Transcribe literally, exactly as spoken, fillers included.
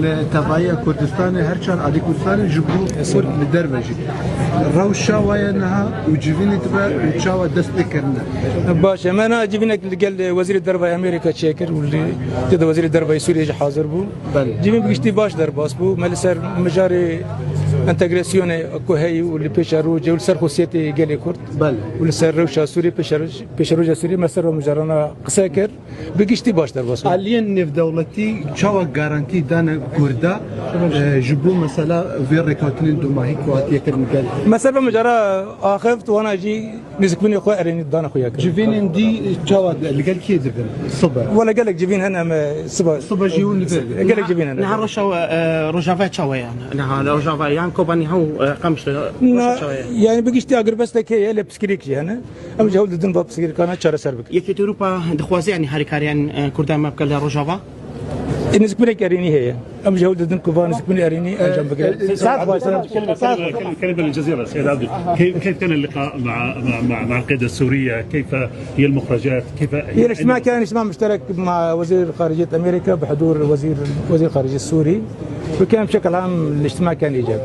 Li tevahiya Kurdistanê, her çar alî Kurdistanê ji bo Kurd li derve jî. Rewşa we ye niha û civînê dibe û çawa dest pê kirine? Baş e, me niha civînek li gel Wezîrê Derve Amerîka çêkir û li, tê de Wezîrê Derve Sûriyê jî hazir bû. Belê. Civîn bi giştî baş derbas bû. Me li ser mijarê entegrasyonê ku heyî û li pêşerojê û li ser xosiyetê gelê Kurd Belê. û li ser rewşa Sûriyê, pêşeroj-, pêşeroja Sûriyê me ser o mijarana qise kir. Bi giştî baş derbas bû. Aliyên nêvdewletî çawa garantî dane Kurda, e, ji bo mesela vê rêkewtinên domahî ku hatiye kirin gel? Me ser vê mijara axeft, wana jî nêzîkbûnê xwe erênî dana xwe ya kirin. Civînên dî çawa li gel kê dibin? Sibe. Wele gelek civîn hene me sibe. Sibe jî hûn li vir bin. Gelek civîn hene. Niha roşa, e, Rojava çawa ye? Niha Rojava yan Kobanî hew, e, Qamişlo. Roşa çawa ye? Yani bi giştî agirbestek heye, lê piskirîk jî hene. Em ji hewl didin va pirsgirêkana çareser bikin. Yekîtiya Ewropa dixwaze, yanî, harîkariyan, e, Kurdan me bike li Rojava? Nêzîkbûnek erênî heye. Em ji hewl didin ku va nêzîkbûnê erênî encam bigire. Saet baş. Saet baş. كلمة، كلمة، كلمة للجزيرة، سيد عبدو. كيف، كيف كان اللقاء مع، مع، مع، مع القيادة السورية؟ كيف هي المخرجات؟ كيف هي الاجتماع؟ كان اجتماع مشترك مع وزير خارجية أمريكا بحضور وزير، وزير خارجية السوري، وكان بشكل عام الاجتماع كان إيجابي.